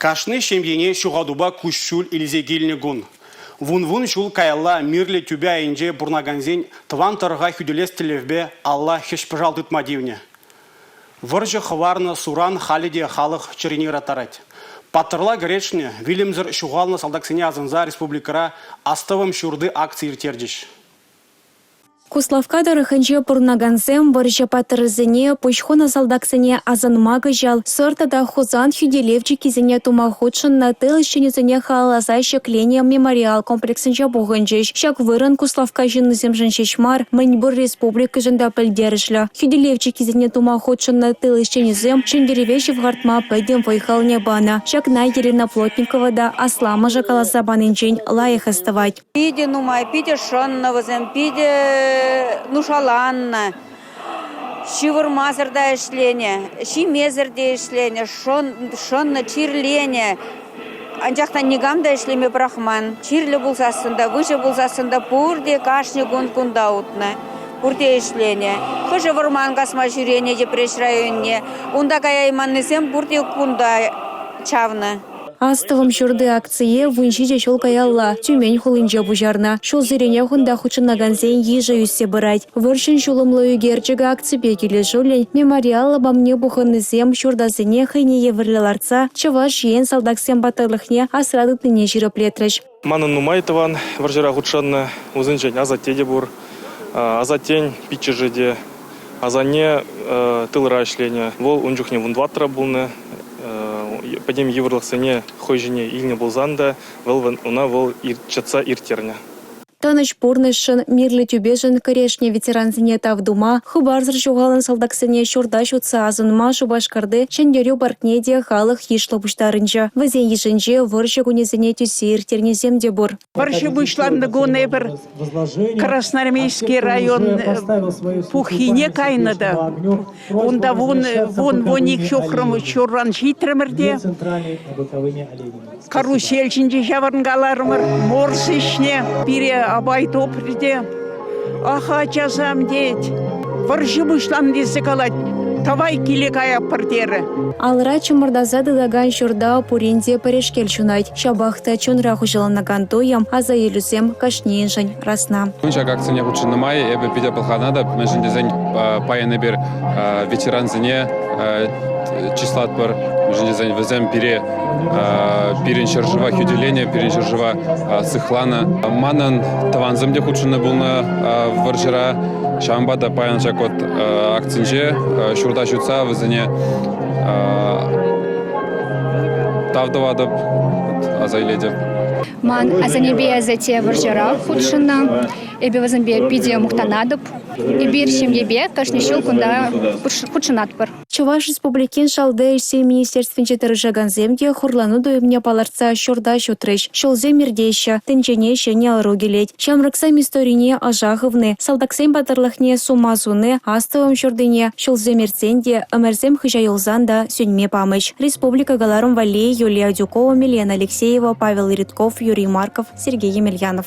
Кашни ҫемьене ҫухатупа куҫҫуль илсе килнӗ кун. Вун-вун ҫул каялла мирлӗ тӳпе айӗнче пурӑнакансен тӑван тӑрӑха хӳтӗлес тӗллевпе алла хӗҫ-пӑшал тытма тивнӗ. Вӑрҫӑ хӑварнӑ суран халӗ те халӑх чӗрине ыраттарать. Паттӑрла кӗрешнӗ, вилӗмсӗр ҫухалнӑ салтаксене асӑнса республикӑра «Астӑвӑм ҫурти» акци ирттерчӗҫ. Куславкка тӑрӑхӗнче пурӑнакансем вӑрҫӑ паттӑрӗсене, пуҫ хунӑ салтаксене асӑнма кӑҫал Сӑр тата Хусан хӳтӗлев чиккисене тума хутшӑннӑ тыл ӗҫченӗсене халалласа ҫӗкленӗ мемориал комплексӗнче пухӑнчӗҫ. Ҫак вырӑн Куславкка ҫыннисемшӗн ҫеҫ мар, мӗн пур республикӑшӑн та пӗлтерӗшлӗ. Хӳтӗлев чиккисене тума хутшӑннӑ тыл ӗҫченӗсем ҫӗнтерӗве ҫывхартма пӗтӗм вӑй-халне панӑ. Ҫакна Елена Плотникова та асламӑшӗ каласа панинчен лайӑх астӑвать. Питӗ нумай, питӗ шӑннӑ вӗсем, питӗ нушаланнӑ. Ҫывӑрмасӑр та ӗҫленӗ, ҫимесӗр те ӗҫленӗ, шӑннӑ, чирленӗ. Анчах та никам та ӗҫлеме пӑрахман. Чирлӗ пулсассӑн та, выҫӑ пулсассӑн та пурте кашни кун кунта утнӑ, пурте ӗҫленӗ. Хӑшӗ вӑрман касма ҫӳренӗ Йӗпреҫ районне, унта каяйманнисем пурте кунта чавнӑ. Астӑвӑм ҫурти акцие 17 ҫул каялла Тюмень хулинче пуҫарнӑ. Ҫулсеренех унта хутшӑнакансен йышӗ ӳссе пырать. Вӑрҫӑн ҫулӑмлӑ ӳкерчӗкӗ акципе килӗшӳллӗн мемориал лапамне пухӑннисем ҫуртасене хӑйне евӗрлӗ лартса Чӑваш Ен салтаксен паттӑрлӑхне асра тытнине ҫирӗплетрӗҫ. Манӑн нумай тӑван вӑрҫӑра хутшӑннӑ. Вӗсенчен асатте те пур. Асаттен пиччӗшӗ те Асанне тылра ӗҫленӗ. Вӑл ун чухне вунтӑваттӑра пулнӑ. Пӗтӗм йывӑрлӑхсене хӑй ҫине илнӗ пулсан та вӑл ӑна вӑл чӑтса ирттернӗ. Тӑнӑҫ пурнӑҫшӑн, мирлӗ тӳпешӗн кӗрешнӗ ветерансене тав тума, хыпарсӑр ҫухалнӑ салтаксене ҫурта ҫутса асӑнма Шупашкарти Ҫӗнтерӳ паркне те халӑх йышлӑ пуҫтарӑнчӗ. Вӗсен йышӗнче вӑрҫӑ кунӗсене тӳссе ирттернисем те пур. Вӑрҫӑ пуҫланнӑ кун эпир Красноармейски район пуххине кайнӑ та унта вун вун вун ик ҫухрӑм ҫурран ҫитрӗмӗр те карусель ҫинче ҫаврӑнкаларӑмӑр, морс ӗҫне пире апай тупрӗ те ах, ачасам тет, вӑрҫӑ пуҫланнӑ тесе калать, тавай киле каятпӑр терӗ. Алра чӑмӑртаса тытакан ҫурта пурин те пӗрешкел ҫунать. Ҫапах та чунра хуҫаланакан туйӑм, аса илӳсем кашнийӗншӗн расна. Ҫак акцине хутшӑннӑ май эпӗ питӗ пӑлханатӑп, мӗншӗн тесен паян эпир ветерансене чыслатпӑр, мӗншӗн тесен вӗсем пире пирӗн ҫӗршыва хӳтӗленӗ, пирӗн ҫӗршыва сыхланӑ. Манӑн тӑвансем те хутшӑннӑ пулнӑ вӑрҫӑра, ҫавӑнпа та паян ҫак вот акцинче ҫурта ҫутса вӗсене тав тӑватӑп, аса илетӗп. Ман асаннепе асатте вӑрҫӑра хутшӑннӑ. Эпӗ вӗсемпе питӗ мухтанатӑп. Эпир ҫемьепе кашни ҫул кунта хутшӑнатпӑр. Чӑваш Республикин шалти ӗҫсен министерствинче тӑрӑшакансем те хурлану туйӑмне палӑртса ҫурта ҫутрӗҫ. Ҫулсем иртеҫҫӗ, тӗнчене ҫӗнӗ ӑру килет. Ҫамрӑксем историне ӑша хывни, салтаксен паттӑрлӑхне сума суни, астӑвӑм ҫуртине ҫулсем иртсен те, ӗмӗрсем хыҫа юлсан та сӳнме памӗҫ. Республика кӑларӑм валли Юлия Адюкова, Милена Алексеева, Павел Иритков, Юрий Марков, Сергей Емельянов.